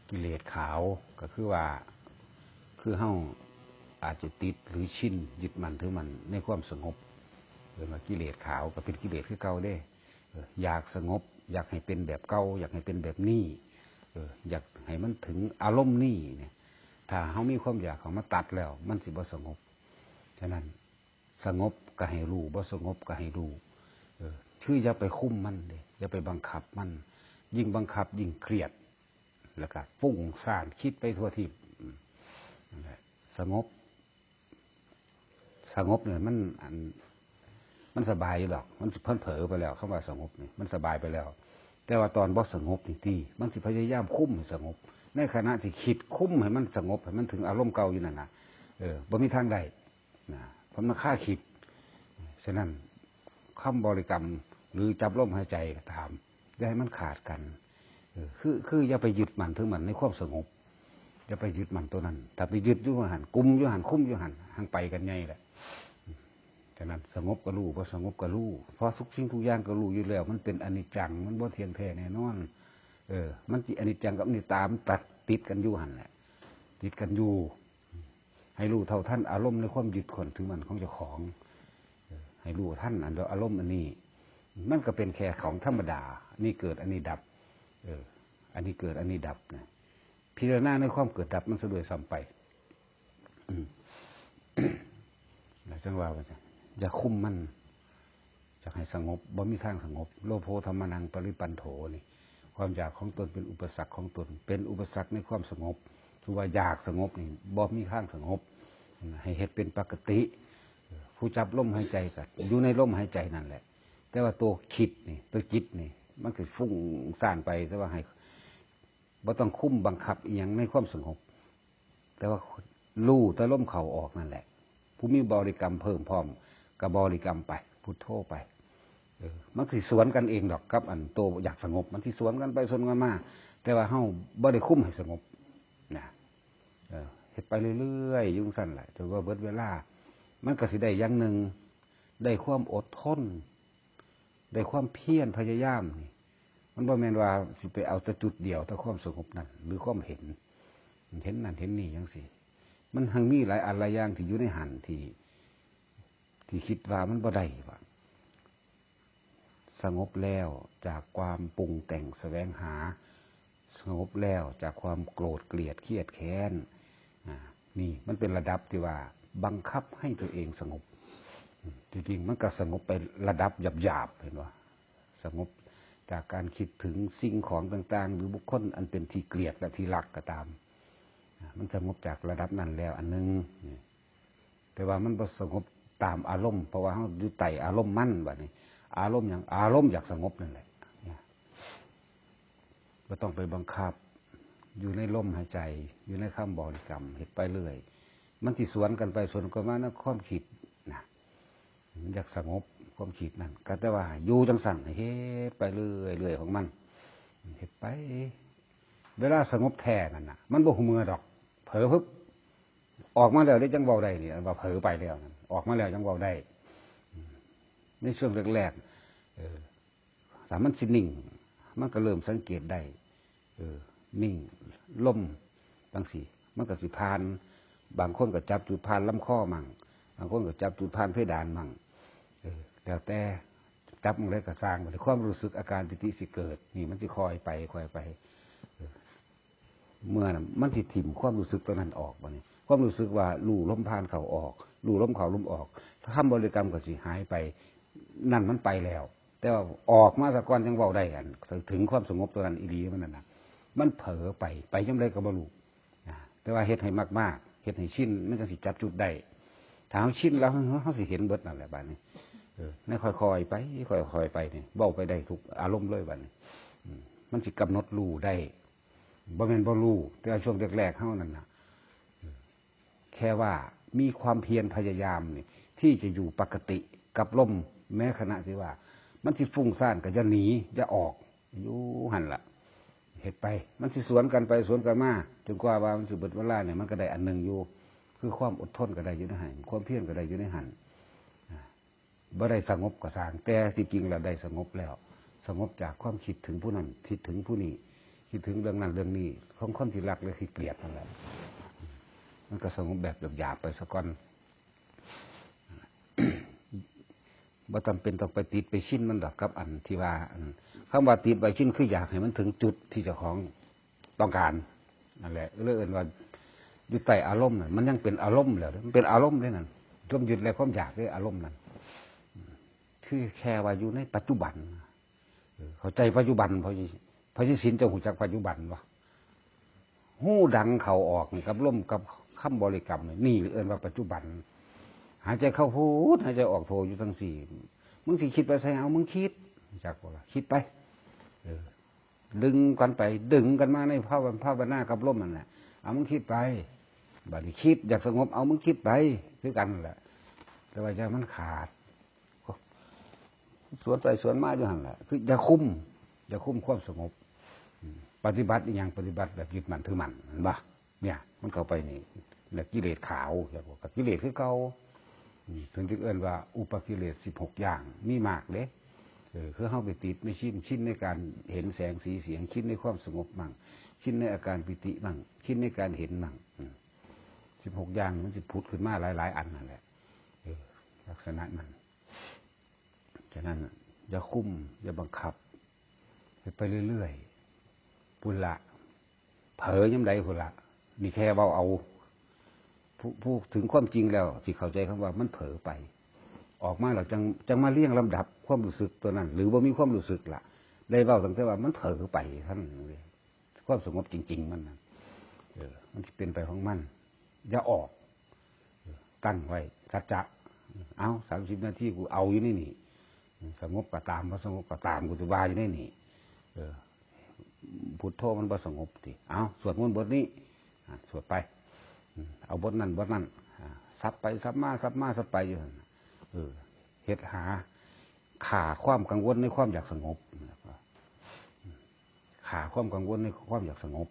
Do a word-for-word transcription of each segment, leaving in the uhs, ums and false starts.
กิเลสขาวก็คือว่า คือเฮาอาจจะติดหรือชินยึดมั่นถือมั่นในความสงบ เอิ้นว่ากิเลสขาวก็เป็นกิเลสคือเก่าเด้ เออ อยากสงบ อยากให้เป็นแบบเก่า อยากให้เป็นแบบนี้ เออ อยากให้มันถึงอารมณ์นี้เนี่ย ถ้าเฮามีความอยากเข้ามาตัดแล้ว มันสิบ่สงบ ฉะนั้น สงบก็ให้รู้ บ่สงบก็ให้รู้ เออ คืออย่าไปคุมมันเด้ อย่าไปบังคับมัน ยิ่งบังคับยิ่งเครียด แล้วก็ฟุ้งซ่านคิดไปทั่วทีป อืม นั่นแหละ สงบ สงบเนี่ยมัน อัน มันสบายอยู่ดอก มันสิเผลอไปแล้ว คำว่าสงบนี่ มันสบายไปแล้ว แต่ว่าตอนบ่สงบนี่ติ มันสิพยายามคุมให้สงบ ในขณะที่คิดคุมให้มันสงบ ให้มันถึงอารมณ์เก่าอยู่นั่นน่ะ เออ บ่มีทางได้ นะ เพราะมันคาคิด ฉะนั้น คำบริกรรมหรือจับลมหายใจก็ตาม อย่าให้มันขาดกัน เออ คือ คืออย่าไปยึดมั่นถือมั่นในความสงบ อย่าไปยึดมั่นตัวนั้น ถ้าไปยึดอยู่หั่น กุมอยู่หั่น คุมอยู่หั่น หั่นไปกันใหญ่แหละ ฉะนั้นสงบก็รู้ บ่สงบก็รู้ เพราะทุกสิ่งทุกอย่างก็รู้อยู่แล้ว มันเป็นอนิจจัง มันบ่เที่ยงแท้แน่นอน เออ มันสิอนิจจังกับอนิจจา มันตัดติดกันอยู่หั่นแหละ ติดกันอยู่ ให้รู้เท่าทันอารมณ์ในความยึดมั่นถือมั่นของเจ้าของ เออ ให้รู้ทันอันเดียวอารมณ์อันนี้ มันก็เป็นแค่ของธรรมดา อันนี้เกิด อันนี้ดับ เออ อันนี้เกิด อันนี้ดับนะ พิจารณาในความเกิดดับมันซะด้วยซ้ำไป อืม แล้วจังว่าว่าจะ อย่าคุมมัน อยากให้สงบ บ่มีทางสงบ โลโภธัมมานังปริปันโถนี่ ความอยากของตนเป็นอุปสรรคของตน เป็นอุปสรรคในความสงบ ถือว่าอยากสงบนี่ บ่มีทางสงบ ให้เฮ็ดเป็นปกติ ผู้จับลมหายใจก็อยู่ในลมหายใจนั่นแหละ แต่ว่าตัวคิดนี่ ตัวจิตนี่ มันก็ฟุ้งซ่านไป แต่ว่าให้ บ่ต้องคุมบังคับอิหยังในความสงบ แต่ว่ารู้แต่ลมเข้าออกนั่นแหละ ผู้มีบริกรรมเพิ่มพร้อมก็บริกรรมไป พุทโธไป เออ มันสิสวนกันเองดอกกับอันโตอยากสงบ มันสิสวนกันไปสวนกันมา แต่ว่าเฮาบ่ได้คุมให้สงบนะ เออ เฮ็ดไปเรื่อยๆ อยู่จั่งซั่นแหละ จนว่าเบิดเวลา มันก็สิได้อย่างหนึ่ง ได้ความอดทน ได้ความเพียรพยายามนี่ มันบ่แม่นว่าสิไปเอาแต่จุดเดียว แต่ความสงบนั่น หรือความเห็น เห็นนั่นเห็นนี่จั่งซี้ มันหังมีหลายอันหลายอย่างที่อยู่ในหั่นที่ ที่คิดว่ามันบ่ได้ว่า สงบแล้วจากความปรุงแต่งแสวงหา สงบแล้วจากความโกรธเกลียดเครียดแค้น อ่า นี่มันเป็นระดับที่ว่าบังคับให้ตัวเองสงบ อืม จริงๆ มันก็สงบไประดับหยาบๆ เห็นบ่ สงบจากการคิดถึงสิ่งของต่างๆ หรือบุคคลอันเป็นที่เกลียดและที่รักก็ตาม อ่า มันสงบจากระดับนั้นแล้วอันหนึ่ง นี่ แต่ว่ามันบ่สงบตามอารมณ์ เพราะว่าเฮาอยู่ใต้อารมณ์มัน บัดนี้ อารมณ์หยัง อารมณ์อยากสงบนั่นแหละ เนี่ย บ่ต้องไปบังคับ อยู่ในลมหายใจ อยู่ในคำบริกรรม เฮ็ดไปเรื่อย มันสิสวนกันไปสวนกันมานะ ความคิดนะ มันอยากสงบความคิดนั่น ก็แต่ว่าอยู่จั่งซั่น เฮ็ดไปเรื่อยๆ ของมัน เฮ็ดไป เวลาสงบแท้นั่นน่ะ มันบ่ฮู้เมื่อดอก เผลอปึ๊บ ออกมาแล้วเด้จั่งเว้าได้นี่ ว่าเผลอไปแล้วนั่น ออกมาแล้วจั่งเว้าได้ อืม ในช่วงแรกๆ เออ ถ้ามันสินิ่ง มันก็เริ่มสังเกตได้ เออ นิ่ง ลมจั่งซี้ มันก็สิผ่าน บางคนก็จับจุดผ่านลำคอมั่ง บางคนก็จับจุดผ่านเพดานมั่ง เออ แล้วแต่จับหม่องใดก็ซ่าง บัดนี้ความรู้สึกอาการปีติสิเกิด นี่มันสิค่อยไป ค่อยไป เออ เมื่อนั้นมันสิถิ่มความรู้สึกตัวนั้นออก บัดนี้ ความรู้สึกว่ารู้ลมผ่านเข้าออก รู้ลมเข้าลมออก คำบริกรรมก็สิหายไป นั่นมันไปแล้ว แต่ว่าออกมาซะก่อนจั่งเว้าได้ อัน ถึงความสงบตัวนั้นอีหลีมันนั่นน่ะ มันเผลอไป ไปยามใดก็บ่รู้ นะ แต่ว่าเฮ็ดให้มากๆ เฮ็ดให้ชิน มันจั่งสิจับจุดได้ ถ้าเฮาชินแล้ว เฮา เฮาสิเห็นเบิดนั่นแหละบัดนี้ เออ ในค่อยๆ ไป ค่อยๆ ไปนี่ เว้าไปได้ทุกอารมณ์เลยบัดนี้ อืม มันสิกำหนดรู้ได้ บ่แม่นบ่รู้ แต่ว่าช่วงแรกๆ เฮานั่นน่ะ เออ แค่ว่ามีความเพียรพยายามนี่ ที่จะอยู่ปกติกับลม แม้ขณะที่ว่า มันสิฟุ้งซ่านก็อย่าหนี อย่าออก อยู่หั่นล่ะ เฮ็ดไป มันสิสวนกันไปสวนกันมา จนกว่าว่ามันสิเบิดเวลาเนี่ย มันก็ได้อันหนึ่งอยู่ คือความอดทนก็ได้อยู่ในหั่น ความเพียรก็ได้อยู่ในหั่น อ่า บ่ได้สงบก็ซ่าง แต่ที่จริงแล้วได้สงบแล้ว สงบจากความคิดถึงผู้นั้น คิดถึงผู้นี้ คิดถึงเรื่องนั้นเรื่องนี้ ของคนที่รักและที่เกลียดนั่นแหละ มันก็สงบแบบหยาบๆไปซะก่อน บ่จำเป็นต้องไปติดไปชินมันดอก กับอันที่ว่า อัน คำว่าติดไว้ชิน คืออยากให้มันถึงจุดที่เจ้าของต้องการ นั่นแหละ เลยเอิ้นว่าอยู่ใต้อารมณ์น่ะ มันยังเป็นอารมณ์แล้ว มันเป็นอารมณ์เด้นั่น ความยึดและความอยากเด้ อารมณ์นั่น คือแค่ว่าอยู่ในปัจจุบัน เออ เข้าใจปัจจุบัน พระเจ้า พระเจ้าสินเจ้าฮู้จักปัจจุบันบ่ ฮู้ดังเข้าออกนี่กับลมกับคำบริกรรมนี่ นี่เอิ้นว่าปัจจุบัน หายใจเข้าพูด หายใจออกโทอยู่จั่งซี้ มึงสิคิดไปไส เอามึงคิด จักบ่ล่ะ คิดไป เออ ดึงกันไป ดึงกันมาในภาวะ ภาวนากับลมนั่นแหละ เอามึงคิดไป บัดนี้คิดอยากสงบ เอามึงคิดไป คือกันนั่นแหละ แต่ว่าอย่ามันขาด สวนไปสวนมาอยู่หั่นแหละ คืออย่าคุม อย่าคุมความสงบ อืม ปฏิบัติอีหยัง ปฏิบัติแบบยึดมั่นถือมั่น เห็นบ่ เนี่ย มันเข้าไปนี่ แล้วกิเลสขาว เรียกว่ากิเลสคือเก่า อืม เพิ่นจึงเอิ้นว่าอุปกิเลสสิบหกอย่าง มีมากเด้ เออ คือเฮาไปติด ไปชิน ชินในการเห็นแสงสีเสียง ชินในความสงบมั่ง ชินในอาการปีติมั่ง ชินในการเห็นมั่ง อืม สิบหกอย่างมันสิผุดขึ้นมาหลายๆอันนั่นแหละ เออ ลักษณะนั้น ฉะนั้นน่ะ อย่าคุม อย่าบังคับ เฮ็ดไปเรื่อยๆ พุ้นละ เผลอยามใดพุ้นละ นี่แค่เว้าเอา ผู้ ผู้ถึงความจริงแล้ว สิเข้าใจคำว่ามันเผลอไป ออกมาแล้วจั่ง จั่งมาเรียงลำดับความรู้สึกตัวนั้น หรือบ่มีความรู้สึกละ ได้เว้าตั้งแต่ว่ามันเผลอไปเท่านั้นเอง ความสงบจริงๆมันน่ะ เออ มันสิเป็นไปของมัน อย่าออก ตั้งไว้สัจจะ เอา สามสิบนาที กูเอาอยู่ในนี่ สงบก็ตาม บ่สงบก็ตาม กูสิว่าอยู่ในนี่ เออ พุทโธมันบ่สงบติ เอา สวดมนต์บทนี้ อ่ะ สวดไป อืม เอาบทนั้น บทนั้น อ่ะ สับไปสับมา สับมาสับไปอยู่นั่นน่ะ เออ เฮ็ดหา ฆ่าความกังวลในความอยากสงบ ฆ่าความกังวลในความอยากสงบ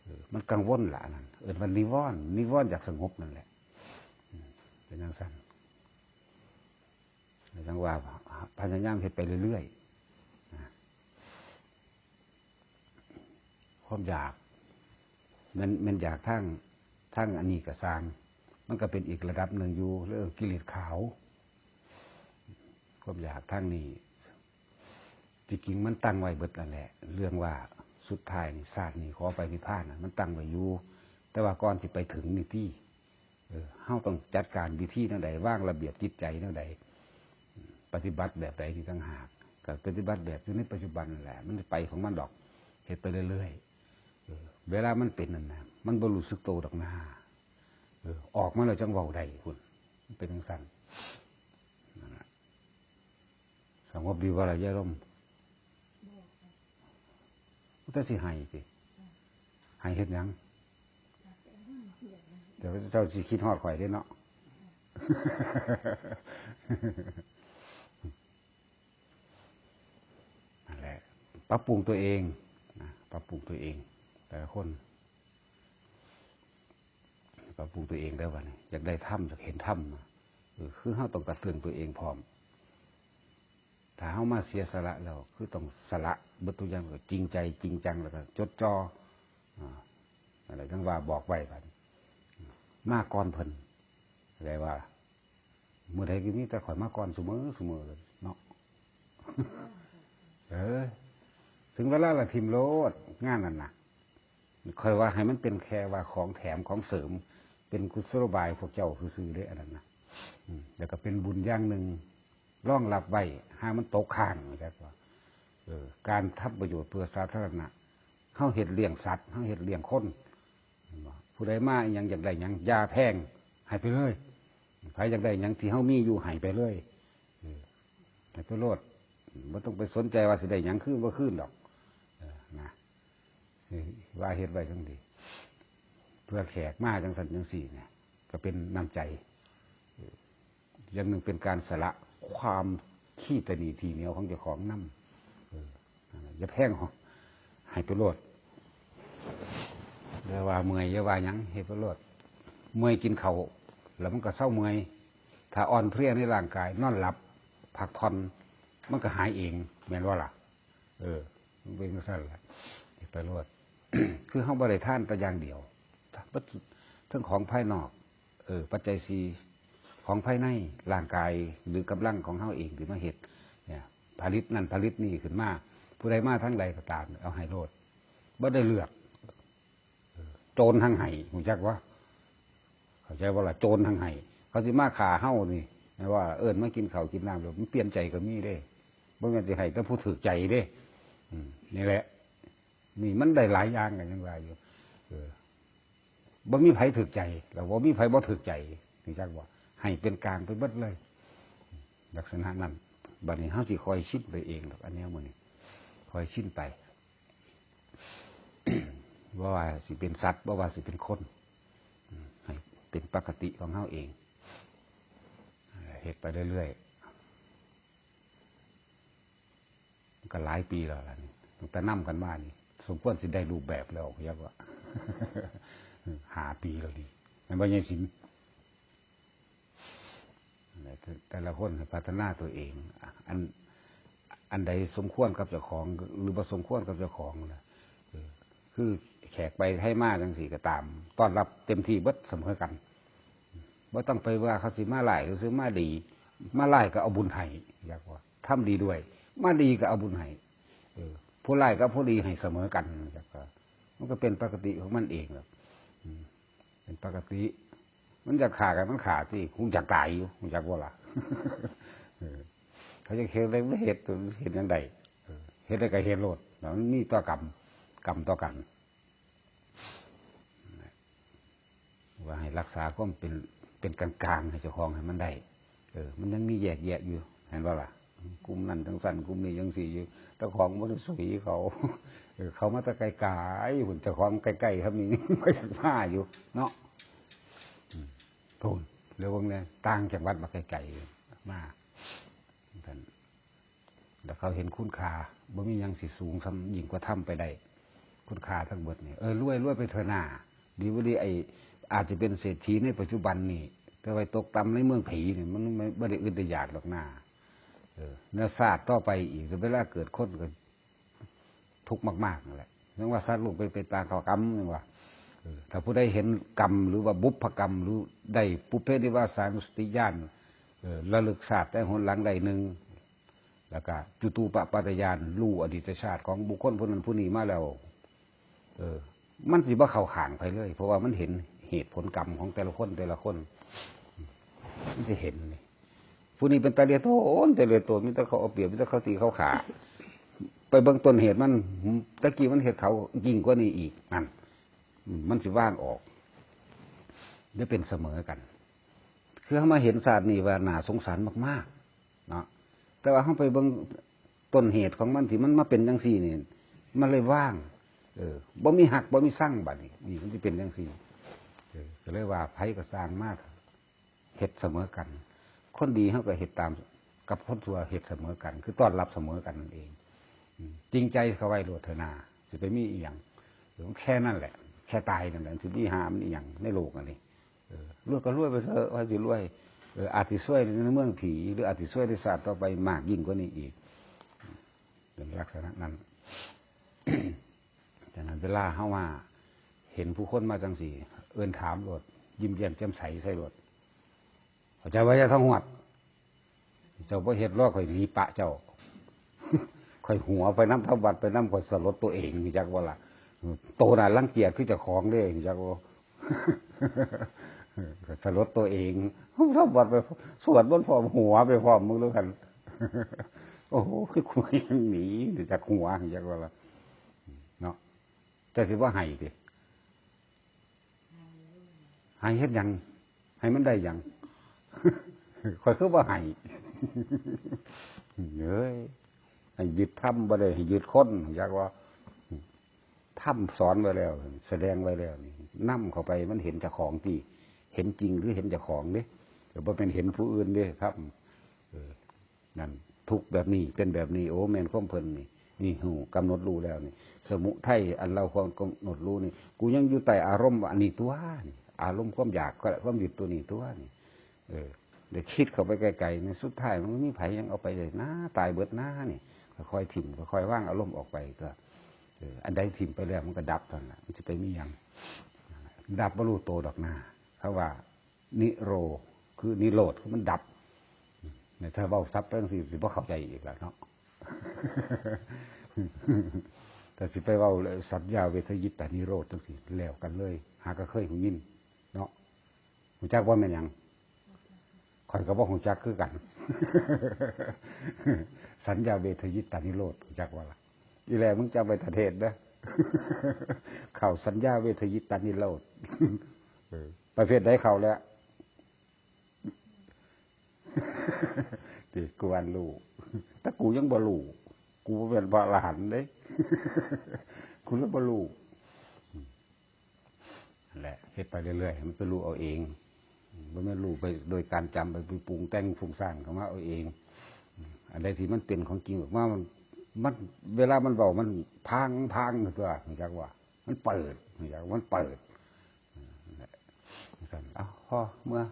เออ มันกังวลล่ะอันนั้น เอิ้นว่านิวรณ์ นิวรณ์อยากสงบนั่นแหละ อืม เป็นจั่งซั้น จั่งว่าพยายามเฮ็ดไปเรื่อยๆ นะ ความอยาก มัน มันอยากทาง ทางอันนี้ก็ซ่าง มันก็เป็นอีกระดับหนึ่งอยู่ เรื่องกิเลสขาว ความอยากทางนี้ ที่จริงมันตั้งไว้เบิดนั่นแหละ เรื่องว่าสุดท้ายนี่ ชาตินี้ขอไปนิพพานน่ะ มันตั้งไว้อยู่ แต่ว่าก่อนสิไปถึงนี่ติ เออ เฮาต้องจัดการวิธีแนวใด วางระเบียบจิตใจแนวใด ปฏิบัติแบบใดนี่ต่างหาก ก็ปฏิบัติแบบอยู่ในปัจจุบันนั่นแหละ มันไปของมันดอก เฮ็ดไปเรื่อยๆ เออ เวลามันเป็นนั่นนะ มันบ่รู้สึกโตดอกนา เออ ออกมาแล้วจั่งเว้าได้พุ้น มันเป็นจั่งซั้น นั่นล่ะ สงบดีบ่ล่ะยายลม แต่สิไห้ติ ไห้เฮ็ดหยัง เดี๋ยวเจ้าสิคิดฮอดข่อยเด้เนาะ นั่นแหละ ปรับปรุงตัวเองนะ ปรับปรุงตัวเอง แต่ละคน ปรับปรุงตัวเองเด้อบัดนี้ อยากได้ธรรม อยากเห็นธรรม เออ คือเฮาต้องกระเตื้องตัวเองพร้อม ถ้าเฮามาเสียสละแล้ว คือต้องสละเบิดทุกอย่าง แล้วก็จริงใจ จริงจัง แล้วก็จดจ่อ อ่า นั่นแหละ จั่งว่าบอกไว้บัดนี้ มาก่อนเพิ่น ได้ว่า มื้อใดก็มีแต่ข่อยมาก่อนซุมื้อ ซุมื้อเนาะ เออ ถึงเวลาละถิ่มโลด งานนั่นน่ะ ข่อยว่าให้มันเป็นแค่ว่าของแถมของเสริม เป็นกุศโลบายพวกเจ้าซื่อๆเด้ อันนั้นน่ะ อืม แล้วก็เป็นบุญอย่างหนึ่ง รองรับไว้ หามันตกค้าง จักว่า เออ การทำประโยชน์เพื่อสาธารณะ เฮาเฮ็ดเลี้ยงสัตว์ เฮาเฮ็ดเลี้ยงคน เห็นบ่ ผู้ใดมาอิหยังอยากได้หยัง อย่าแพง ให้ไปเลย ไผอยากได้หยังที่เฮามีอยู่ ให้ไปเลย เออ ให้ไปโลด บ่ต้องไปสนใจว่าสิได้หยังคืนบ่คืนดอก เออ นะ เออ ว่าเฮ็ดไว้จั่งซี้ เพื่อแขกมาจั่งซั้นจั่งซี้เนี่ย ก็เป็นน้ำใจ เออ อย่างหนึ่งเป็นการสละความขี้ตะหนี่ถี่เหนียวของเจ้าของนำ เออ อย่าแพงหรอก ให้ไปโลด อย่าว่าเมื่อย อย่าว่าหยัง เฮ็ดไปโลด เมื่อยกินข้าว แล้วมันก็เซาเมื่อย ถ้าอ่อนเพลียในร่างกาย นอนหลับ พักผ่อน มันก็หายเอง แม่นบ่ล่ะ เออ มันเป็นจั่งซั้นล่ะ ไปโลด คือเฮาบ่ได้ทานแต่อย่างเดียว เบิดทั้งของภายนอก เออ ปัจจัยสี่ ของภายใน ร่างกาย หรือกำลังของเฮาเองที่มาเฮ็ด เนี่ย ผลิตนั่นผลิตนี่ขึ้นมา ผู้ใดมาทางใดก็ตาม เอาให้โลด บ่ได้เลือก เออ โจรทั้งไห้ ฮู้จักบ่ เข้าใจบ่ล่ะ โจรทั้งไห้ เขาสิมาฆ่าเฮานี่ แม่นว่าเอิ้นมากินข้าวกินน้ำแล้ว มันเปลี่ยนใจก็มีเด้ บ่แม่นสิให้แต่ผู้ถูกใจเด้ อืม นี่แหละ นี่มันได้หลายอย่างกันยังว่าอยู่ เออ บ่มีไผถูกใจ แล้วบ่มีไผบ่ถูกใจ ฮู้จักบ่ ให้เป็นกลางไปเบิดเลย ลักษณะนั้น บัดนี้เฮาสิค่อยชินไปเองดอก อันแนวหมู่นี้ ค่อยชินไป บ่ว่าสิเป็นสัตว์ บ่ว่าสิเป็นคน อืม ให้เป็นปกติของเฮาเอง เฮ็ดไปเรื่อยๆ มันก็หลายปีแล้วล่ะนี่ ตั้งแต่นำกันมานี่ สมควรสิได้รูปแบบแล้ว เรียกว่า ห้าปีแล้วนี่ แม่นบ่ ยายสิน แต่ละคนให้พัฒนาตัวเอง อัน อันใดสมควรกับเจ้าของ หรือบ่สมควรกับเจ้าของนะ เออ คือแขกไปไทมาจังซี้ก็ตาม ต้อนรับเต็มที่เบิดเสมอกัน บ่ต้องไปว่าเขาสิมาร้ายหรือสิมาดี มาร้ายก็เอาบุญให้ อยากว่า ทำดีด้วย มาดีก็เอาบุญให้ เออ ผู้ร้ายกับผู้ดีให้เสมอกัน อยากว่า มันก็เป็นปกติของมันเองหรอก อืม เป็นปกติ มันอยากฆ่ากันมันฆ่าติ คงอยากตายอยู่ ฮู้จักบ่ล่ะ เออ เขาจะเฮ็ดได้บ่เฮ็ด เฮ็ดจั่งใด เออ เฮ็ดได้ก็เฮ็ดโลด แล้วมันมีต่อกรรม กรรมต่อกัน ว่าให้รักษาความเป็น เป็นกลางๆ ให้เจ้าของให้มันได้ เออ มันยังมีแยกแยะอยู่ เห็นบ่ล่ะ กลุ่มนั้นจั่งซั้น กลุ่มนี้จั่งซี้อยู่ เจ้าของบ่ได้สุยเขา เออ เขามาแต่ไกลๆ พุ้น เจ้าของใกล้ๆ ครับนี่ บ่อยากมาอยู่ เนาะ อืม พุ้น แล้วเบิ่งแหน่ ต่างจังหวัดมาไกลๆ มา ท่าน แล้วเขาเห็นคุณค่า บ่มีหยังสิสูงส่ำยิ่งกว่าธรรมไปได้ คุณค่าทั้งหมดนี่ เออ รวย รวยไปเถอะหน้า ดีบ่ดี ไอ้ อาจจะเป็นเศรษฐีในปัจจุบันนี่ แต่ว่าตกต่ำในเมืองผีนี่ มันไม่ บ่ได้อึดได้อยากดอกหน้า เออ แล้วชาติต่อไปอีก เวลาเกิดคนก็ทุกข์มากๆ นั่นแหละ ยังว่าสัตว์โลกไป ไปตามเขากรรม ยังว่า เออ ถ้าผู้ใดเห็นกรรม หรือว่าบุพกรรม หรือได้ปุพเพนิวาสานุสติญาณ เออ ระลึกชาติแต่หนหลังได้หนึ่ง แล้วก็จุตูปปาตญาณ รู้อดีตชาติของบุคคลผู้นั้นผู้นี้มาแล้ว เออ มันสิบ่เข้าข้างไผเลย เพราะว่ามันเห็นเหตุผลกรรมของแต่ละคน แต่ละคน มันสิเห็นนี่ ผู้นี้เป็นตาเลียโตน ตาเลียโตน มีแต่เขาเอาเปรียบ มีแต่เขาตีเขาฆ่า ไปเบิ่งต้นเหตุมัน ตะกี้มันเฮ็ดเขายิ่งกว่านี้อีก นั่น อืม มันสิว่างออก ได้เป็นเสมอกัน คือเฮามาเห็นชาตินี้ว่าน่าสงสารมากๆ เนาะ แต่ว่าเฮาไปเบิ่งต้นเหตุของมันที่มันมาเป็นจั่งซี้นี่ มันเลยว่าง เออ บ่มีฮัก บ่มีชังบัดนี้ นี่มันสิเป็นจั่งซี้ เออ ก็เลยว่าไผก็สร้างมา เฮ็ดเสมอกัน คนดีเฮาก็เฮ็ดตาม กับคนชั่วเฮ็ดเสมอกัน คือต้อนรับเสมอกันนั่นเอง อืม จริงใจเข้าไว้โลดเถอะนา สิไปมีอีหยัง เออ แค่นั้นแหละ แค่ตายนั่นแหละ สิมีหามันอีหยังในโลกอันนี้ เออ รวยก็รวยไปเถอะ ว่าสิรวย เออ อาจสิซวยในเมืองผี หรืออาจสิซวยในชาติต่อไปมากยิ่งกว่านี้อีก เป็นลักษณะนั้น ฉะนั้นเวลาเฮาว่าเห็นผู้คนมาจั่งซี้ เอิ้นถามโลด ยิ้มแย้มแจ่มใสใส่โลด เข้าใจว่าอย่าทองหวด เจ้าบ่เฮ็ดรอ ข่อยหนีปะเจ้า ข่อยหัวไปนำ ทำวัดไปนำ ข่อยสลดตัวเอง รู้จักบ่ล่ะ โตน่ะรังเกียจคือเจ้าของเด้ รู้จักบ่ ข่อยสลดตัวเอง ทำวัดไป สวดมนต์พร้อม หัวไปพร้อม มึงรู้กัน โอ้โห คือกูยังหนี รู้จักหัว รู้จักบ่ล่ะ เนาะ เจ้าสิบ่ให้ติ ให้เฮ็ดหยัง ให้มันได้หยัง ข่อยคือบ่ให้ เอ้ย ให้ยึดธรรมบ่ได้ให้ยึดคน อยากว่า ธรรมสอนไว้แล้ว แสดงไว้แล้วนี่ นำเข้าไปมันเห็นเจ้าของติ เห็นจริงคือเห็นเจ้าของเด้ แต่บ่แม่นเห็นผู้อื่นเด้ ธรรม เออ นั่น ทุกข์แบบนี้ เป็นแบบนี้ โอ้ แม่นความเพิ่นนี่ นี่ฮู้ กำหนดรู้แล้วนี่ สมุทัย อันเราควรกำหนดรู้นี่ กูยังอยู่ใต้อารมณ์ว่าอันนี้ตัวนี่ อารมณ์ความอยากก็ความยึดตัวนี้ตัวนี่ เออ ได้คิดเข้าไปไกลๆ นี่ สุดท้ายมันบ่มีไผยังเอาไปเลยนะ ตายเบิดนะนี่ ค่อยๆ ถิ่ม ค่อยๆ วางอารมณ์ออกไปก็ เออ อันใดถิ่มไปแล้วมันก็ดับเท่านั้นล่ะ มันสิไปมีหยัง ดับบ่ฮู้โตดอกนา เขาว่า นิโรธ คือนิโรธ คือมันดับ เนี่ย ถ้าเว้าศัพท์ไปจั่งซี้ สิบ่เข้าใจอีกแล้วเนาะ แต่สิไปเว้าเลย สัญญาเวทยิตานิโรธจั่งซี้ แล้วกันเลย หากะเคยฮู้ยินเนาะ ฮู้จักบ่แม่นหยัง ข้อยก็บ่ฮู้จักคือกัน สัญญาเวทยิตานิโรธ ฮู้จักบ่ล่ะ อีแล มึงจำไว้ถ้าเทศน์เด้อ เข้าสัญญาเวทยิตานิโรธ เออ ประเภทใดเข้าแล้ว ติ กูว่าฮู้ แต่กูยังบ่ฮู้ กูบ่แม่นพระอรหันต์เด้ กูเลยบ่ฮู้ นั่นแหละ เฮ็ดไปเรื่อยๆ ให้มันไปฮู้เอาเอง บ่แม่นฮู้ไปโดยการจำ ไป ไปปรุงแต่งฟุ้งซ่านเข้ามาเอาเอง อันใดที่มันเป็นของจริงออกมา มัน มัน เวลามันเว้า มันพัง พังตัว ฮู้จักว่า มันเปิด ฮู้จักว่ามันเปิด นั่นแหละ จั่งซั้น เอ้า พอ เมือ